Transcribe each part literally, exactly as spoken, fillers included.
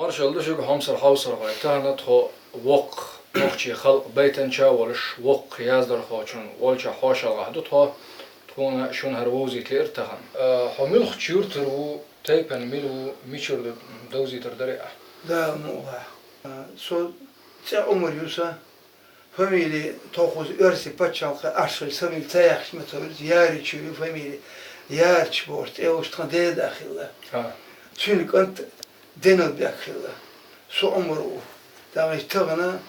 Маршалла ду шуьга, хьомсара хьовсархой. Тахана тхо воккха нохчий халкъ байтанча а волуш, воккха яздархочун волчохь хьошалгӀахь ду тхо. Тхуна шуна хӀара вовзийта лиира тахана. А, хьо муьлхачу юьртара ву, тайпана мила ву, мичара ду довзийтар дарий ахь? Дала мукъ лахь. А, со цӀе Ӏумар ю сан. Фамили тхо кхуза оьрсийн пачхьалкхе Ӏаш хилча, фамили ца яхча ма ца хуьлу, Яричев ю фамили. Ярич бохуш цӀе йолуш тхан деда хилла. А. Цуьнан кӀант Данилбек хилла. Со Ӏумар ву. ТӀаккха тахана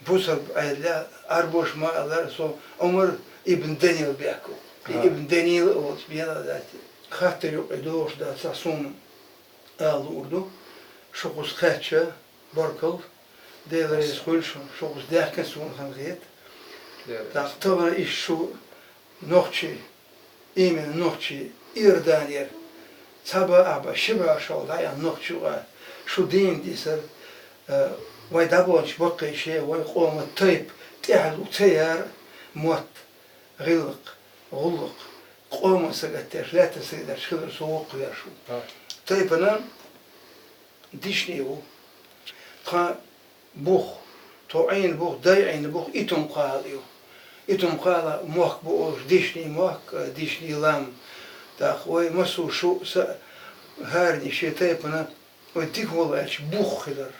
бусалба Ӏедалехь Ӏарбоша ма аллара, со Ӏумар ибн Данилбек ву. И А. ибн Данила а волуш бен а дац. Хаттар юкъе догӀуш дац, цхьа суна ала луур ду. Шу кхуза кхаьчча, баркалла, Дела реза хуьлда шуна, шу кхуза даьхкина суна хан хета. Дела реза. ТӀаккха тахана иштта шу нохчий, именно нохчий, Иорданера, цхьа бан а бан, ши бӀе шо дӀаяьхна нохчий ву, шу дийна дисар, э, вай дӀабаханчу баккхийче, вай къоман тайпа тӀаьхьа лур ца яра, мотт, гӀиллакх, гӀуллакх, къоман сагатдеш, лаьттан сагатдеш хилар со воккхавеш ву. А. Тайпана дишни ву. Тхан бух, тхо Ӏийна бух, дай Ӏийна бух, Итум-кхала ю. Итум-кхала мохк бу олуш, дишни мохк, э, дишни лам. ТӀаккха вай массо а шу а, са а, хӀаране шен тайпана вай дика волавелча бух хилар.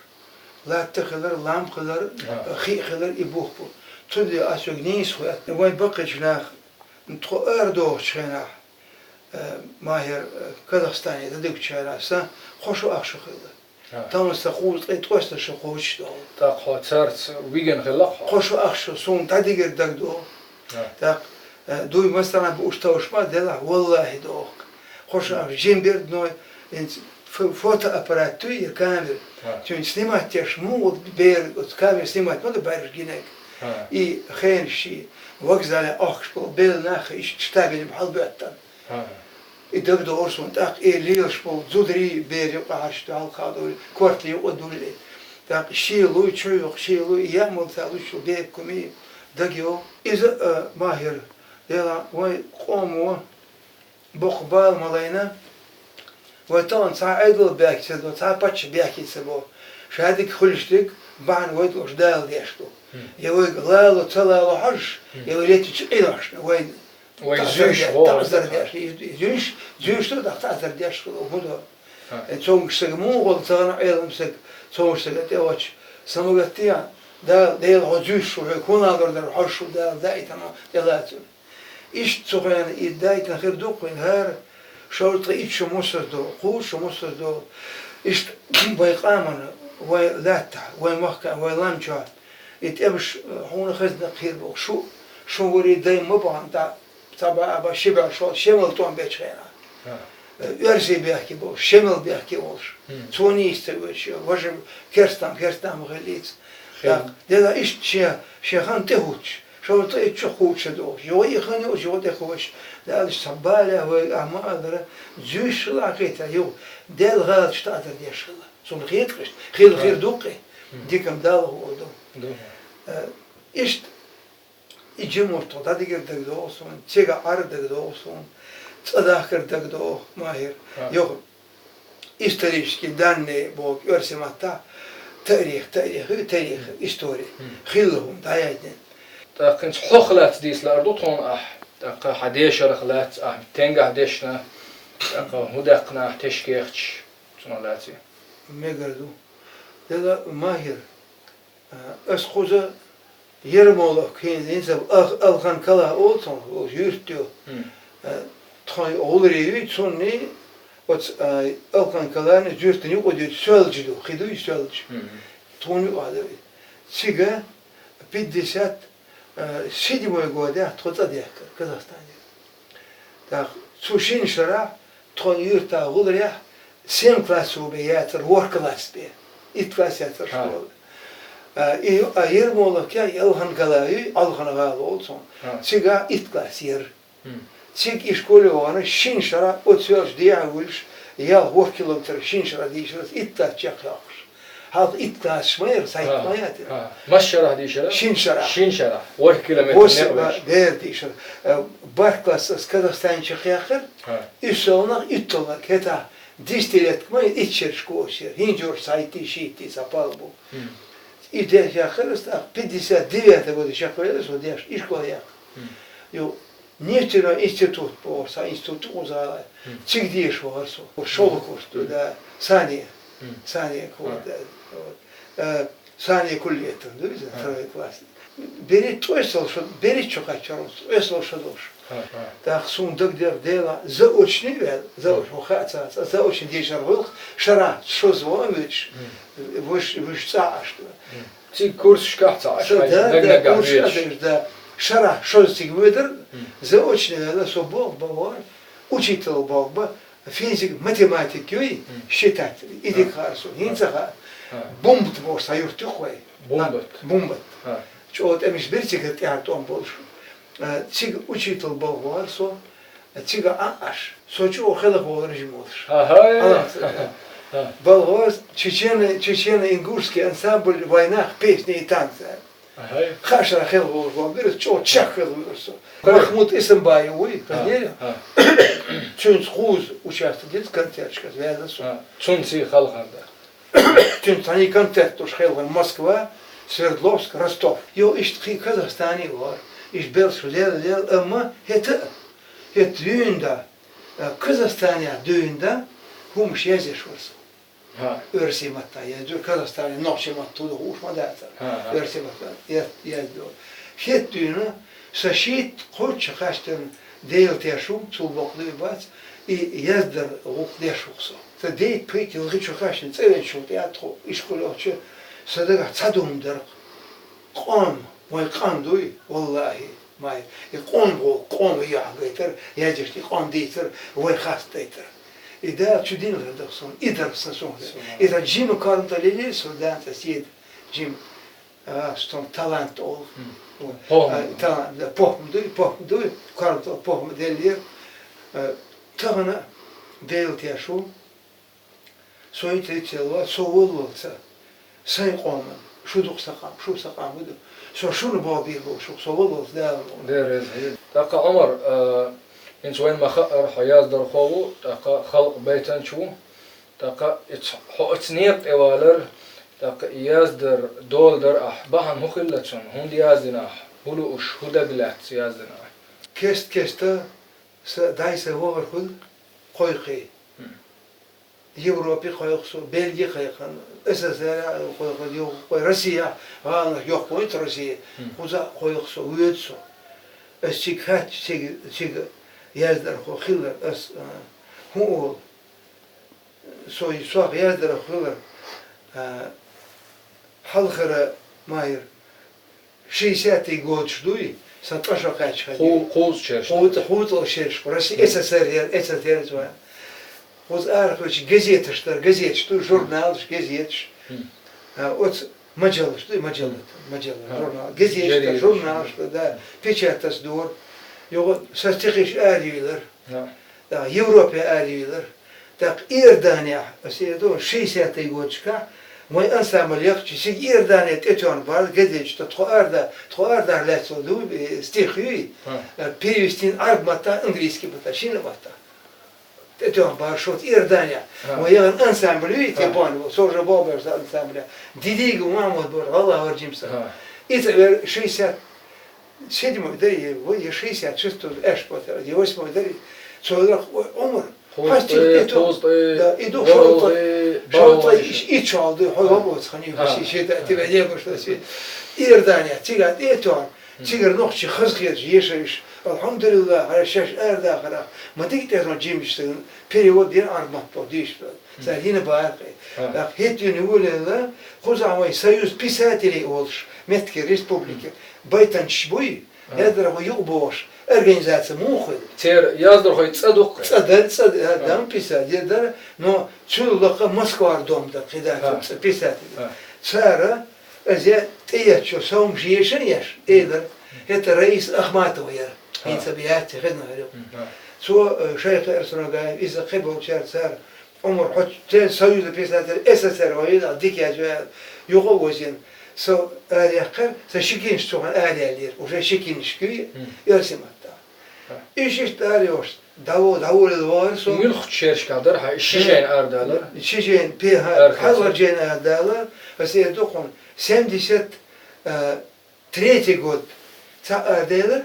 Латта хилар, лам хилар, А. хи а хилар, и бух бу. Цундела ас вайга нийса хоьтту. Вайн баккхийчу наха, тхо арадохучу хенахь, э, Махьар, э, Казахстане дӀадуьгучу хенахь, сан кхо шо ах шо хилла. А. Тахана сан кхузткъе ткъеста шо кхочуш долу. ТӀаккха хьо царца вигина хилла хьо? Кхо шо ах шо суна дӀадигира дагадогӀу. А. ТӀаккха, э, дуй массарна бууш товш ма делахь, валлахӀи доху. Кхо шо ах жимбирдной, хӀинца фо-, фотоаппарат туй, я камера. А. Цуьнан снимать деш, муха бер, оцу камера снимать ма ду, баьржа гинарг. А. И хенаш ши вокзале охкуш болу белла нах, иштта штабеле хьалабоьттана. ХӀан. И дагадогӀура суна, тӀаккха и лелаш болу зударий, бер юкъа хьаьжча, хьалха а дуьллий, кортан юкъа а дуьллий. ТӀаккха шелуй, чу юкъа шелуй, и яа мала ца луьйчул беккхамий дагайо. Иза, а, Махьар, Дела, вайн къомо боккха бала ма лайна, вай тахана цхьа Ӏедал бехке ца до, цхьа паччахь бехке ца бо. Ша дика хуьлуш дерг бахьана вай долуш Дала деш ду. Хм. Я вайга лало, ца лало хьожуш, Хм. я вай летачу къиношна вайна Вай таӀзар зуьйш де-, вогӀу таӀзар аса. Деш, и, и зуьйш, зуьйш ду, тӀаккха таӀзар деш хилла, хӀун до? Ха. Э, цомгуш сага муха гӀолу, ца гӀана Ӏелам сага, цомгуш сага тӀе вачу, самагатте а, да, Дела, хьо зуьйш ву, хьоьга хӀун алур дара, хьожуш ву Дала, даийтана тӀелацар. Иштта цу хенахь и даийтина хир ду кхуьнан хӀара, шовзткъе итт шо муссаза до, кхузткъа шо муссаза до. Иштта вай къаман, вай лаьттахь, вай махкахь, вай лам чохь, и тӀемаш, э, хьуна хезна кхийра боху. Шу, шун варий дай ма бахана, тӀаккха цхьа бан а бан, ши бан шо, шемал тӀом бечу хенахь. Ха. Э, оьрсий бехке болуш, шемал бехке волуш. Хм. Цо нийса ца оьцуш, важа керстам, керстам хилийца. Хин. ТӀаккха, дела иштта шен, шен хан тӀехӀуттуш, шовзткъе итт шо кхузткъа шо дохуш, юха и хан юкъа, юха тӀекхочуш, Дала иштта цхьа балехь вайга ахь ма аллара, зуьйш хилла а кхетар юха, Дела гӀалаташ таӀзар деш хилла. Цунна хеташ, хилла Ха. хир ду-кх и. Хм. Дика-м Далла хуур ду. Ду. Э, иштта и жимурт тхо дӀадигира дагадогӀу суна, цига Ӏара дагадогӀу суна, цӀа дахкар дагадогӀу, Махьар. Ха. Юха исторические данные боху оьрсийн маттахь, таърих, таърих, таърих, история. Хм. Хилла хӀума дӀаяздина. ТӀаккха хӀинца хьох лаьцна дийца лаар ду тхуна ахь, тӀаккха хьан дешарх лаьцна ахь, тенгахь дешна, тӀаккха хӀун даьккхина ахь тешкехаташ, цунах лаьцна? Мегар ду. Дела, Махьар, а, ас кхуза Ермоловка хӀинца, хӀинца Ал-, Алхан-Кала олу цунах, юьртан ю. Хм. А, тхайн гӀуллакхе юй, цунний, оцу, а, Алхан-Калана юьртана юкъа дуьйцу Соьлжа ду, хи дуй Соьлжа. Хм. Тхуна юкъа ду. Цига пятьдесят э, седьмой годехь тхо цӀа дехкира Казахстане. Так, цу шина шарахь тхо юьртан гӀуларехь семь классов бен яцара, ворхӀ класс бен. Итт класс яцара Ха. школа. Э, и, а Ермоловка и Алхан-Кала ю, Алхан-гӀала олу цунах. Ха. Цигахь итт класс яра. Хм. Цига и школе вахана шина шарахь оцу Соьлжа дехьа вуьллуш, ялх ворхӀ километр шина шарахь дийшира ас, итт класс чекхйоккхуш. Хьалха итт классаш ма яра, сайт ХӀа, ма яра. ХӀа. Масса шарахь дийшира? Шина шарахь. Шина шарахь. ВорхӀ километр Восемь, некъ вуьллуш. Дера дийшира. Э, бархӀ класс ас Казахстане чекхъяьккхира. ХӀа. УьссалгӀанах, уьтталгӀанах, хӀетахь Десятилетка ма итт шерашка кхоъ шера, хӀинжурш цхьайтта, шийтта цхьа пал бу. Мгм. И деш яххар ас, тӀаккха пятьдесят девятый года чакхвелар со деш, ишкол яккха. Мгм. Ю, нефтяной институт боху, цхьа институт укхаза гӀала. Мгм. Цига деш вахар со. ШолгӀа курс, мгм, да, Сане. Мгм. Сане, а, вот, да, вот. Э, Сане Кулетов, ду иза, а, второй класс. Берриг ткъоьсал шо, берриг чу кхаьччар, ткъоьсал шо долуш. А, а. ТӀаккха суна дагадех дела, заочный ваьлла, заочный, хӀун хаа ца, ца, заочный дешар гӀуллакх, шарахь шозза вон а воьдуш, мгм, вуьш, вуьш цӀа Ӏаш ду. Мгм. Цига курсашкахь ца Ӏаш, ца, хьайна, да, наг-нагахь курсашкахь воьдуш. Ца, да, шарахь шозза цига воьдар, мгм, заочный ваьлла, со болх бан вара, учитель болх бан, физика, математика юй, мгм, считать, и дика хаар со. ХӀинца хаа. А. Бумбат боху цхьа юрт ю-кх вай. Бумбат. А, Бумбат. А. ЧӀогӀа тӀемаш бира цигара тӀаьхьа тӀом болуш. А, цига учитель болх бан вара со, а, цига Ӏа а Ӏаш. Со чӀогӀа хелхавалар жима волуш. Ахьа. Аллах ца. А. Балхоз чечено-, чечено-ингушский ансамбль «Вайнах, песни и танцы». Ахьа. Хаа шарахь хелхавалар бан бира, чӀогӀа чехка хелхавалар со. Хой. Махмуд Исамбаев вуй, а, хьан дера? А. Цуьнца кхузза участвовать дира концерташка, ваьлла со. А. Цунца и халхар дара. Цуьнца цхьаьна концерт долуш хелхар Москва, Свердловск, Ростов. Йо, иштта кхин Казахстане вара. Иштта белш лела, лела, амма хӀета, хӀета дуьйна да, а, Казахстанехь дуьйна да, хӀумаш язъеш вара со. ХӀа. Оьрсийн маттахь яздора, Казахстане нохчийн мотт хӀун ду хууш ма дацара. ХӀа, хӀа. Оьрсийн маттахь яз-, яздора. ХӀетта дуьйна сан шийтта кхоччуш кхаьчнарна Дела тешна, цул боккха дуй бац, и яздаран гӀуллакх деш ву-кх со. Сан дейта-пхийтта лхи чу кхаьчна, цӀа веанчул тӀаьхьа тхо ишколехь йолчу сан дагахь цхьа дуьйна дара-кх. Къам, вайн къам дуй, валлахӀи. Май, и къоман гӀуллакх, къоман яхь гайтар, яздеш и къам дийцар, вай хастадайтар. И Дала чу дина хир ду-кх суна, и дар сан суна хир. Субхьана. И дар жима корматалле со, дан цӀа седа, жима, а, стом талант олу. Мгм. Вот. ПохӀма. А, талант, да, похӀма дуй, похӀма дуй, корматалла похӀма деллера. А, тахана Дела тешна, со и тӀе ца ло, со валлалца, сайн къоман, шу ду-кх сан къам, шу сан къам ду. Со шуна боху бийр бу шух, со валлалца Дала ву. Дера реза хила. ТӀаккха, Ӏумар, а, хӀинца вайна ма-хаъара, хьо яздархо ву, тӀаккха халкъан байтанча ву, тӀаккха и ц-, хьо оцу некъа тӀе валар, тӀаккха и яздар, доладар ахь, бахьана хӀун хилла цунна, хӀунда яздина ахь, хӀун лууш, хӀун дагалаьцна яздина ахь? Кест-кеста сан дай, сан вахар хуьлу кхойкхий. Хм. Европе кхойкху со, Бельге кхайкхина, СССР кхойкхина, юха кхой-, Россия, гӀаланаш йоккха вайта Россия, хм, кхуза а кхойкху со, воьду со. Ас цига хаьттича, цига, цига яздархо хилар, ас, а, хӀун олу? Со, сох яздархо хилар, а, хьалхара, Майр, шестидесятый годаш дуй, сан ткъа шо кхаьчча хьан Ху-, дийна. Кхузткъа шераш. Ху-, кхузткъа шераш. Россия, мгм, СССР яр, СССР яр цо. Кхуза арахуьлучу газеташ дара, газеташ ду, журналаш, газеташ. Мгм. А, оцу маджаллаш ду, маджалла, мгм, маджалла, а, журнал. Газеташ дара, жаридаш, журналаш дара, да, печататься дора. Юха сан стихаш арайийлар. Да. Да, Европе арайийлар. Так, Иорданехь, ас эр ду, шестидесятый годашкахь, вайн ансамбль яхча, цига Иордане тӀетоьхна бара газеташ, тхо арада, тхо арадаха лаьцна ду, э, стих юй, а, э, перевести Ӏарб маттахь, английский маттахь, шина маттахь. ТӀетоьхна бара шуьца Иорданехь. А. Вайн яхана ансамбль юй, те, а, бан, со уже бобер ансамбля. Дидига Махьмуд бара, гӀалгӀа вара жимса. А. И ца вер шестьдесят седьмой дари, вай, я шестьдесят шестой, эш потара, я восьмой дари, цо лах, ой, Ӏумар, хьо стих тӀе тоьхна. Да, и ду, шолгӀа, шолгӀа, иш, и чолду, хьо вабоц хани, а, ши, ши, да, а, тебя не было, что си. Иордания, цига тӀе тоьхна, м, цигара нохчий хазахеташ, ешариш. Алхьамдулиллах, хьара шаьш арадахарах, ма дика тӀе тоьхна жимчу стагана, перевод дина Ӏарб матта дийш. Цара йина бара кхин. А. ТӀаккха хӀетта йина вуьллийла, кхузахь вайн Союз писателей олуш, меттиге республике, байтанчаш буй, а, яздархой юкъа бохуш, организация муха хуьлу? Церан яздархой цӀа ду-кх? ЦӀа дара, цӀа дара, а, дам писатель дара, но цул лакха Москвара дом дара, кхидӀа, а, цӀа писатель. А. Цара Аса тӀеэцчо совмаш ешан еш, элира, хӀета Раиса Ахматова яра, хӀинца а яц, хезна хир ю. Цо, э, шайх Эрсанагаев, иза кхиболчаьрца цара, Ӏумар, хьо церан Союза писатель, СССР вай, дика яц вай, юха а вазийна. Со араяьккхира, сан ши кинаш цу хана араяьллера, уже ши кинашка юй, оьрсийн маттахь. Иштта арайохуш, ДӀаво-, дӀаволавелла вахар со. Муьлхачу шерашкахь дара хьан, ши жайна арадалар? Ши жайна, пхи-, хьалхара жайна арадалар, аса эр ду хьуна, семьдесят, э, третий год цхьаъ араделар,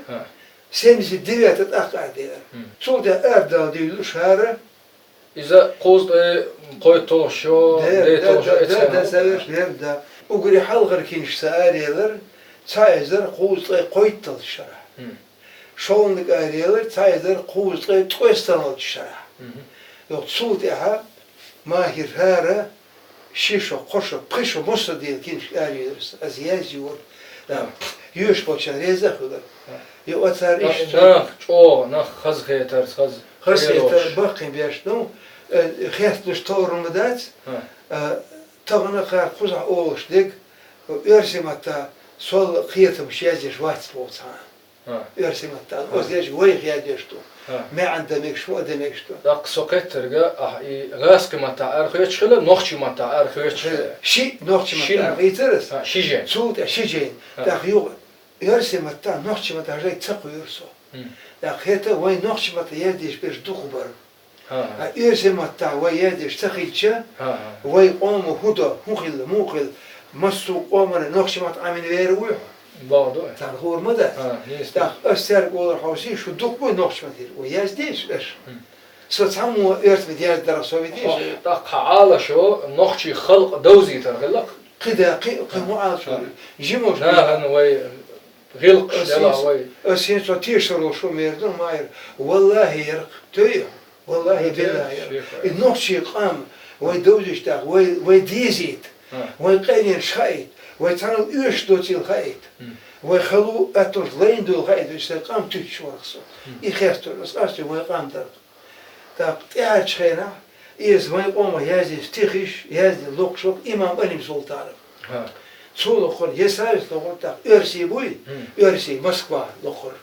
семьдесят девятый тӀаккха араделар. Цул тӀаьхьа арадала дуьйлуш хӀара. Иза кхузткъе кхойтталгӀа шо, дера, да, дейталгӀа шо, да, да, да, совершенно верно, да. Уггаре хьалхара киншка сан араелар цхьа эзар кхузткъе кхойтталгӀачу шарахь. ШолгӀаниг араелар цхьа эзар кхузткъе ткъесталгӀачу шарахь. Йо, цул тӀаьхьа Махьир, хӀара ши шо, кхо шо, пхи шо, массо а дела киншка араелар сан, аса язйора. Да. Йоьшуш болчарна реза а хуьлура. Йо, оцара иштта нах чӀогӀа, нах хазахетарца, хаза хетар баккхий беш ду, э, хесталуш товр ма дац, э, тахана кхара кхузахь олуш дерг, оьрсийн маттахь сол кхетамаш язъеш вац боху цхьа а. Оьрсийн маттахь. Оцу дешан вайх язъеш ду. МаьӀна дан мегаш, хӀун а дан мегаш ду. ТӀаккха со кхеттарг, ахь и гӀазкхийн маттахь арахоьцуш хилла, нохчийн маттахь арахоьцуш хилла? Шиъ нохчийн маттахь арахийцира аса. Ши жайна. Цул тӀаьхьа ши жайна. ТӀаккха юха оьрсийн маттахь, нохчийн маттахь жайна ца кхоьру со. ТӀаккха хӀета вайн нохчийн маттахь яздеш берш дукха бара. А оьрсийн маттахь вай яздеш ца хилча, вай къоман хӀун до, хӀун хилла, муха хилла, массо а къомана нохчийн маттахь Ӏамийна вер вуй хьо? Бакъду. Царна хуур ма дац. ТӀаккха ас цаьрга олура хьовсий, шу дукха буй нохчийн маттахь, вай яздеш аш. Со цхьаммо оьрсийн маттахь яздарх со витий. ТӀаккха хьан Ӏалашо нохчийн халкъ довзийтар хилла-кх? Кхин да, кхин, кхин хӀун Ӏалашо? Жимаш нахана вай гӀиллакхаш делахь вай. Ас хӀинца тешар луш ву, мер ду, Махьир. Валлахьи, яра-кх, тӀе, валлахьи, биллахьи, яра-кх. И нохчийн къам вай довзийча тӀаккха, вай, вай дезийта, вай къайленаш хаийта, вай цхьанал оьшуш доцийла хаийта, вай хало, аттонаш лайна дуйла хаийта, вай сайн къам туьттуш вара-кх со. И хестор ас, ас вайн къам дара-кх. ТӀаккха тӀаьхьарчу хенахь иза вайн къомах яздина стихаш, яздина локхуш вара-кх имам Алим Султанов. Цо лохура, я савис лохура, тӀаккха оьрсий буй, оьрсий, Москва лохура,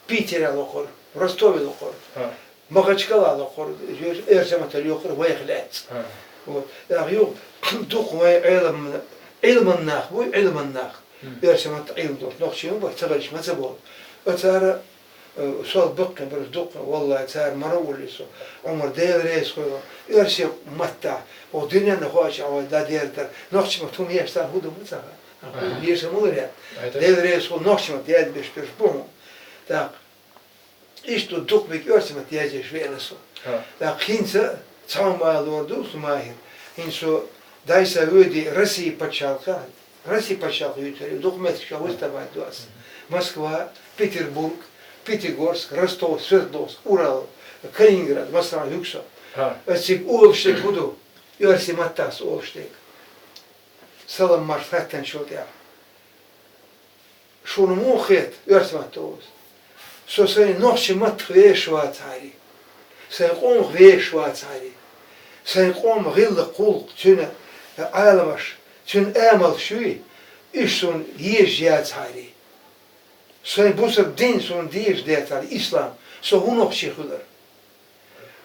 Питера лохура, Ростове лохура, Махачкала лохура, оьрсийн маттахь лохура вайх лаьцна. Вот. ТӀаккха юха дукха вайн Ӏелам-, Ӏилман нах буй, Ӏилман нах. Оьрсийн маттахь Ӏилма долуш нохчий ма бара, ца хилча ма ца болу. Оцара Э, сол баккхий бара дукха, валлахьи, цара мара а воллий со. Ӏумар, Дела реза хуьлда, оьрсийн маттахь, оха дуьненна хоуьйтуш вай дан дер дара. Нохчийн маттахь хӀума еш царна хӀун ду ма ца хаьа. Аса хӀума еш ма лур яц. Дела реза хуьлда, нохчийн маттахь язбеш берш бу хьуна. ТӀаккха иштта дукха мега оьрсийн маттахь язъеш веана со. ТӀаккха хӀинца цхьа хӀума ала лур ду со, Махьир. ХӀинца со дайса воьдий Россия пачхьалкхехь, Россия пачхьалкх юьйцур ю, дукха меттигашкахь выступать ду ас. Москва, Петербург, Пятигорск, Ростов, Свердловск, Урал, Калининград, массарна юьгу со. Ас цига олуш дерг хӀун ду? Оьрсийн маттахь ас олуш дерг. Салам-марша хаьттинчул тӀаьхьа. Шуна муха хета оьрсийн маттахь олуш? Со сайн нохчийн маттах вешаш вацахьарий, сайн къомах вешаш вацахьарий, сайн къоман гӀиллакх-гӀуллакх, цуьнан Ӏаламаш, цуьнан амалш юй, уьш суна езаш яцахьарий, сайн бусалба дин суна дезаш дацахьарий, ислам, со хӀун нохчи хуьлура?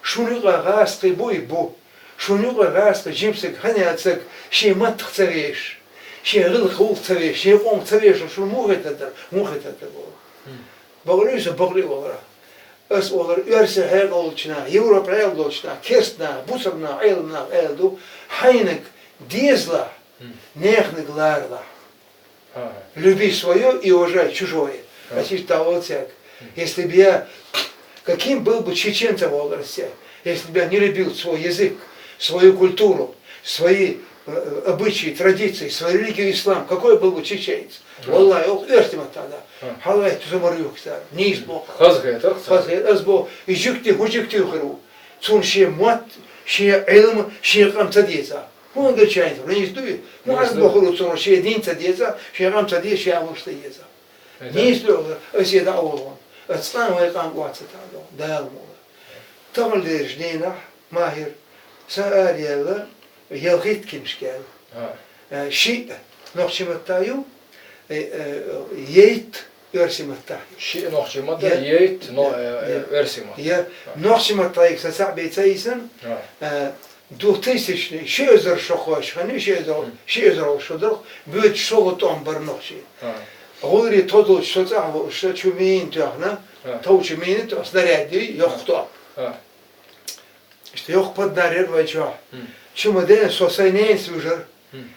Шуна юкъахь гӀазкхий буй? Бу. Шуна юкъахь гӀазкхий жима стаг, хӀун аьлла стаг, шен маттах ца вешаш, шен гӀиллакх-гӀуллакх ца вешаш, шен къомах ца вешаш, шуна муха хетар дара, муха хетар дара боху. Бакъ луьй сан, бакъ луьй олура. Ас олура, оьрсийн хьекъал долчу наха, Европа хьекъал долчу наха, керста наха, бусалба наха, Ӏелам наха аьлла ду, хьайниг дезалахь, неханиг ларалахь. Люби своё и уважай чужое. Ас иштта дӀаволу цаьрга. Если бы я, каким был бы чеченцем, олура ас цаьрга, если бы я не любил свой язык, свою культуру, свои, э, обычаи, традиции, свою религию ислам, какой был бы чеченец? Валлахьи, оха оьрсийн маттахь да. Хьалаайтта зумар юхкуьйтура. Нийса боху. Хазахетарх цара. Хазахетар, ас боху, и жуьгти, хӀун жуьгти хир ву? Цунна шен мотт, шен Ӏилма, шен къам ца деза. ХӀун гича яйта, нийса дуй? ХӀун ас бохур ву цунах, шен дин ца деза, шен къам ца деза, шен Ӏамалш ца еза? Нийса дуй, аса дӀа а волу. Аса цкъа а вайн къам охьа ца тадо, Дала мукъ лахь. Тахана дерриг дийнахь, Махьир, сан араяьлла, ялхитта киншка яьлла. Э, шиъ нохчийн маттахь ю, э, э, ейтта оьрсийн маттахь ю. Шиъ нохчийн маттахь, ейтта но-, э, э, оьрсийн маттахь. Я, нохчийн маттахь сан цхьаъ бен ца йисина, э, Двухтысячный, ши эзар шо кхойшхана, ши эзар, ши эзар шо дара, боьдуш шолгӀа тӀом бара нохчийн. ГӀуллакх тодалча со цӀахь ву, ша чу мина тоьхна, тов чу мина тоьхна, снаряд дий, йоккха тӀом. А. Иштта йоккха паднар яр вай чохь. М. Чу ма де, со сайн ненас вуьжар. М.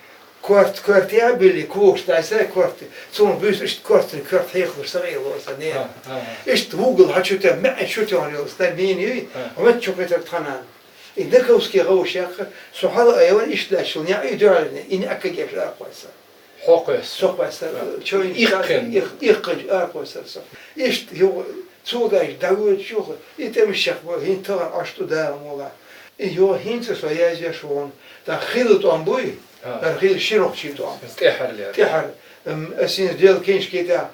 Корта, корта яа билли, когаш дай сай корта. Цунах буьйса иштта корта, корта хьекхалуш са гӀело аса нера. А, а, а. Иштта вугал хьан чу тем, маьӀ чу тем йолу, стар мийна юй, А. а мет чу кхетар тханан. И Даковский гӀовш яккха, со хьала айван иштта лаьчул неӀ и дуьхьалне, и неӀ кагеш аркхойса. Хьо кхоьссар. Со кхоьссар. А. Чойн Иккхин. Их-, иккхинчу аркхойсар со. Иштта юха, цо дайша дӀавоьдуш юха, и тӀемаш чекхбо, хӀинца тахана Ӏаш ду Дала мукъалахь. И юха хӀинца со язъеш ву хьуна. ТӀаккха хилла тӀом буй? А. ХӀара хилла ши нохчийн тӀом. ТӀаьхьарлера. ТӀаьхьара. М, ас хӀинца делла киншки тӀехь,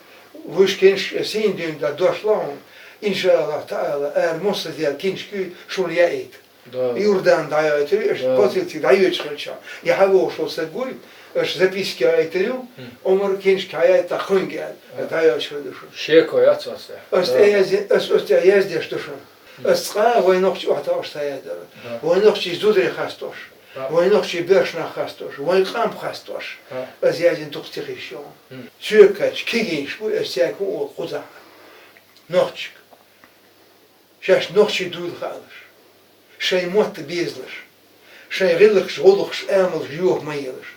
вуьш киншка ас хӀинца дуьйна дан дош ло хьуна. Иншаллахь таӀала, ара муссазъял киншки шуна яийта. Да. Иордан дӀайойтур ю, аша Да. позици дӀайоьдуш хилча. Я хьан вовшал са гуй, аша записки айтур ю, Мгм. Омар киншка хьаяйта кхуьнга аьлла, Да. дӀайойтуш хир ду шуна. Шеко яц аса. Ас Да. тӀе язде-, ас, ас тӀе яздеш ду шуна. Мгм. Ас цкъа а вай нохчи охьатаӀош ца яздара. Да. Вай нохчи зударий хастош. Да. Вай нохчи боьршнах хастош. Вай къам хастош. Да. Ас яздина дукха стихиш ю. Мгм. Соьга кхаьчча, кегийнаш бу, ас цаьрга хӀун олу кхузахь. Нохчиг. Шаьш нохчий дуйла хаалаш, шайн мотт безалаш, шайн гӀиллакхаш, гӀуллакхаш, амалш йоха ма елаш,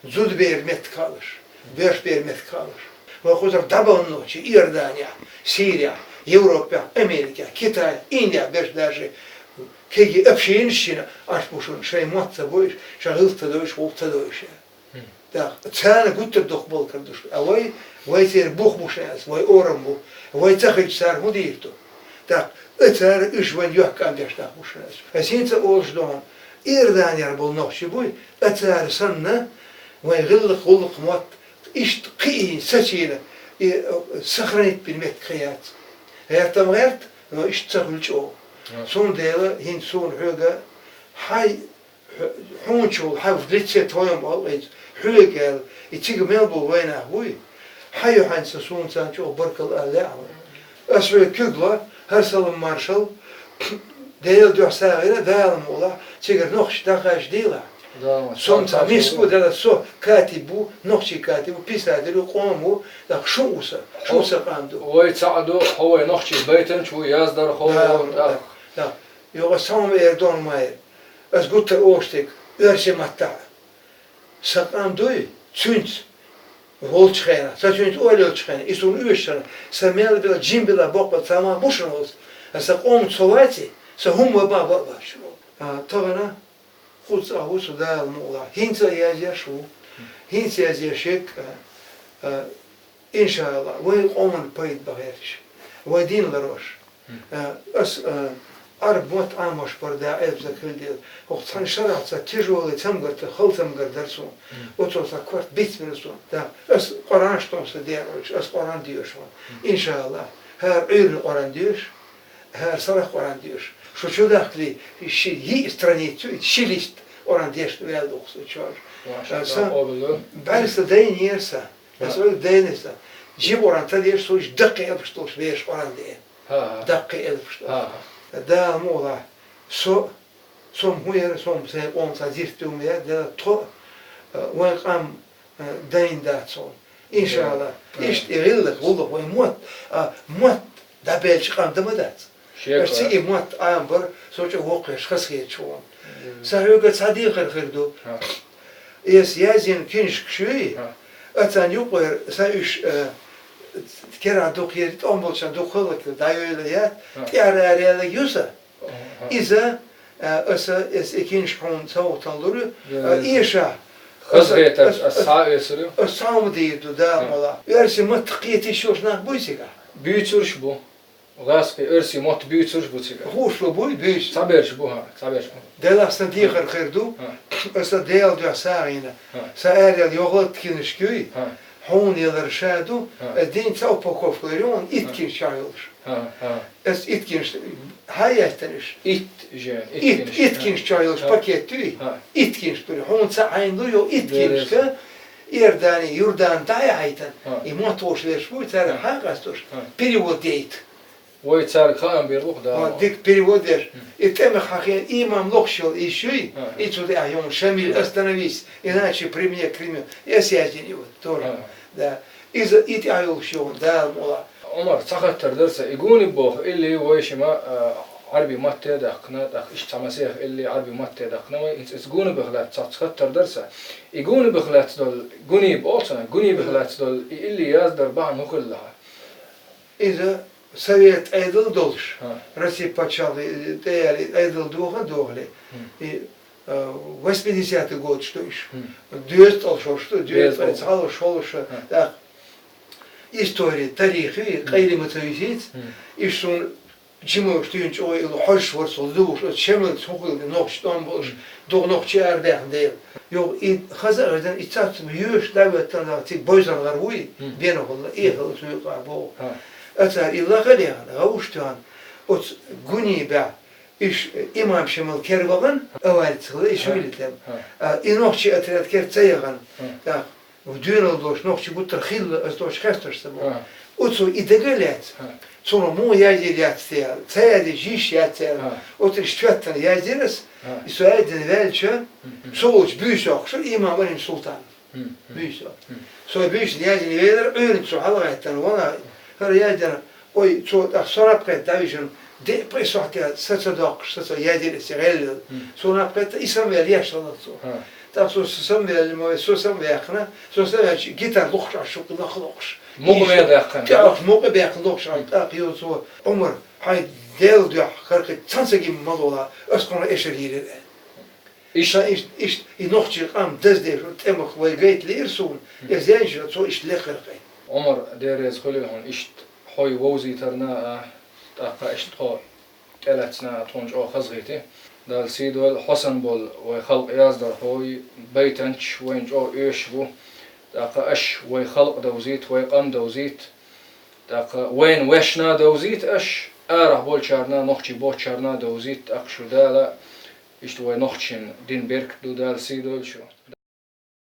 зудаберан меттиг хаалаш, боьршберан меттиг хаалаш. Вай кхузара дӀабахана нохчий Иорданехь, Сирехь, Европехь, Америкехь, Китайхь, Индехь берш даже кегий общинаш йина Ӏаш бу шуна, шайн мотт ца бойуш, шайн гӀиллакх ца дойуш, гӀуллакх ца дойуш. Мгм. Да, царна гуттар дукха болу кара ду шу. А вай, вай церан бух бу шайн ас, вай орам бу. Вай ца хилча, цара хӀун дийр ду? ТӀаккха а цара уьш вайн йоккха къам беш нах бу шайн ас. Ас хӀинца олуш ду хьуна, Иорданера болу нохчий буй, а цара санна, вайн гӀиллакх, гӀуллакх, мотт, иштта кхиийна, сацийна, и, э, сохранить бина меттиг хир яц. ГӀертам гӀерта, но иштта ца хуьлу чӀогӀа. Мгм. Цундела хӀинца суна хьоьга хьай Хьо-, хьуна чул хьан лице твоем олу иза, хьоьга аьлла, и цига мел болу вайнах буй? Хьан ю хьайн сан суна царна чӀогӀа баркалла аьлла лаьа хьуна. Ас хьоьга куьг ло, хӀара салам маршалла, Делан дуьхьа сагӀина, Дала мукъалахь, цигара нохчий дӀакхачадийла. Дала, Со ца миску дала, со катиб ву, нохчий катиб ву, писатель ву, къом ву, тӀаккха шу ву сан, шу сан къам ду. Вай цхьаъ ду, хьо вай нохчий байтанча ву, яздархо ву, тӀаккха. Юха ас цхьа хӀума эр дона ма яра. Ас гуттар оша дерг, оьрсийн маттахь. Сан къам дуй, цуьнца волчу хенахь, сан цуьнца ойла йолчу хенахь, и суна оьшуш санна, сан мел била, жим била, боккъал ца ма бу шуна волу. Аса къоман со ваций, сан хӀумма ма бан а бац шуна. А, тахана кхуза цӀа ву со Дала мукъалахь. ХӀинца а язъеш ву. ХӀинца язъеш ерг, а, а, Иншалла, вай къоман пайда бан гӀерташ, вай дин ларош. Мгм. Э, ас, э, Ӏарб мотт Ӏамош бар да, Ӏелбза хилдела. ХӀокху цхьана шарахь ца тяжёлый цамгар, ца хала цамгар дара суна. Мгм. Оцо сан корта бицбина суна. Да, ас Къуръан штом сан дер олуш, ас Къуръан доьшу ван. Мгм. Иншалла, хӀара Ӏуьйрана Къуръан доьшу, хӀара сарах Къуръан доьшу. Шу чу дахкале, ши йиъ страницу, ши лист Къуръан дешна ваьлла духус чуьра. Маша, Э, сан къобал ду. БӀаьрса дайнера сан. Аса ойла дайна сан. Жима Къуръан ца деш, со уьш даккхий элпаш долуш вешан Къуръан де. ХӀа, хӀа. Даккхий элпаш долуш. ХӀа, хӀа. Дала мукъалахь, со, со-м хӀун яра, со-м сайн къоман цхьа зирт ду ма яра, дела тхо, а, вайн къам, а, дайна дац хьуна. Иншалла. ХӀа. Иштта и гӀиллакх, гӀуллакх вайн мотт, а, мотт дӀабелча къам дан ма дац. Шеко. Аш цига мотт Ӏамбар, со чӀогӀа воккхавеш хазахеташ ву. Мгм. Сан хьоьга цхьа дехар хир ду. ХӀа. Эс язйина киншкаш юй, ХӀа. Ацан юкъера сан уьш, э, керахь дукха ери, тӀом болчарна дукха хӀаллакьхила дӀайойла яц, ХӀа. ТӀаьхьара араяьллиг ю сан. ХӀа. Иза, э, аса, эс и киншка хьуна ца вахтал лур ю, э, эша. Хазахетарш аса, аса, аса схьа а оьцур ю. Аса схьа хӀума дийр ду, Дала мукъалахь. Оьрсийн маттах кхетийша йолуш нах буй цигахь? Буьйцурш бу. ГӀазкхи, оьрсийн мотт буьйцурш бу цигахь. Хууш бу, буй, буьйцу. Цхьаберш бу, хӀа, цхьаберш бу. Делахь сан дехар хир ду, ХӀа. Аса Делан дуьхьа сагӀина. ХӀа. Сан араяьлла йогӀалт киншка юй, ХӀа. Хьуна ялар ша ду, ХӀа. Аса дийна цхьа упаковка лар ю хьуна, итт ХӀа. Киншка чохь йолуш. ХӀа, хӀа. Аса итт киншка, хьа яьттан уьш? Итт жен, итт Итт, киншка. Итт киншка чохь йолуш ХӀа. Пакет юй, ХӀа. Итт киншка ду, хьуна ца Ӏайна лур ю, итт Дерриг. Киншка. Иордани, Юрдан дӀа а хьайтан, ХӀа. И мотт вовш леш буй, цара ХӀа. Хьан къастуш, ХӀа. Перевод дейта. Вай цаьрга хаам бер ву-кх, да. Ма дика перевод деш. Мгм. И тӀемах хьахийна имам лохуш йолу йиш юй, Ага. И цу тӀехь йолу Шамиль, Ага. «Остановись, иначе при мне кремёт». Эс яздина ю, тоже. Ага. Да. Иза и тӀехь йолуш йолу, Дала мукъалахь. Ӏумар, цхьа хаттар дара сан, и гуни боху, или вай шима, а, Ӏарбий матте а даьккхина, тӀаккха иштта цхьа масех илли Ӏарбий матте а даьккхина вай, хӀинца иза гунах лаьцна цхьацца хаттар дар са. И гунах лаьцна долу, гунах бу олу цунах, гунах лаьцна долу и илли яздар бахьана хӀун хилла хьан? Иза Совет Ӏедал долуш, ХӀа. Россия пачхьалкх тӀе яьлла и Ӏедал доху а дохули, ХӀм. и, а, восьмидесятый годаш ду уьш. ХӀм. Доьза тӀе шош ду, доьза Доьза тӀе тӀе. Цхьалла шолуша, ХӀа. тӀаккха истори, тарих, и, ХӀм. къайле ма ца висийца, ХӀм. уьш суна жимаш дуьйна чӀогӀа и хьожуш вара со, дувуш, оцу Шемалца хӀун хилла, нохчий тӀом болуш, М. дукха нохчий арадаьхна дела. Йо, и хаза а гӀиртина, и цацам йоьш дӀаветтарна цига бойзан гӀар вуй, М. бенахула, эхала цу юкъахь боху. ХӀа. Ацара и лаха а лехна, гӀовш тоьхна, оцу гуни баьхьа, иш имам Шемал кер вахана, аварица хила, и Ха. шуьйлитем. Ха. А, и нохчий отряд кер ца яхана. Ха. ТӀаккха Ву дуьйна долуш нохчий гуттар хилла, аса долуш хесташ ца боху. Ха. Оцо и дага а лаьцна. Ха. Цунах муха язйийр яц те аьлла. Ца язйийш йиш яц аьлла. Ха. Оцу иштта тоьттана язйира аса. Ха. И со яздина ваьлча, Мгм. со волчу буьйса йоккхуш, имам Алим Султан. Мгм. Буьйса. Мгм. Со буьйса яздина велара, Ӏуьйранчу хьалагӀаьттина вана, хӀара яздина. Ой, цо тӀаккха со наб кхетта дӀавижина, де пхи сохьте са ца доккхуш, са ца язйира аса гӀеллал. Мгм. Со наб кхетта, и самаваьлла еш хилла цо. Ха. ТӀаккха со самаваьлла ма вай, со самаваьккхина, со самаваьлча гитар лохуш Ӏаш, шуьга лаха лохуш. Мукъа Иштта вен даьккхина. тӀе Ӏаш мукъа баьккхина лохуш Ӏаш, тӀаккха йо цо, Ӏумар, хьайн Делан дуьхьа, хӀара кхин цхьаьнцаги ма лола, аса кхунах эшар йийрира аьлла. Иштта, иштта, иштта, и нохчийн къам даздеш, тӀемах вай гайта лиира суна, Мгм. иза яьнжа, цо иштта лекхира кхин. Ӏумар, Дела реза хуьлийла хьуна, иштта хьо вовзийтарна а, тӀаккха иштта тхо тӀелаьцна а тхуна чӀогӀа хазахийти. Дала сий дойла, хьо санна болу вай халкъ яздархой, байтанчаш вайна чӀогӀа оьшуш бу. ТӀаккха аша вай халкъ довзийта, вай къам довзийта. ТӀаккха вайна вешна довзийта аша, арахь болчарна, нохчий боцчарна довзийта, тӀаккха шу Дала, иштта вай нохчийн дин беркат ду, Дала сий дойла шу.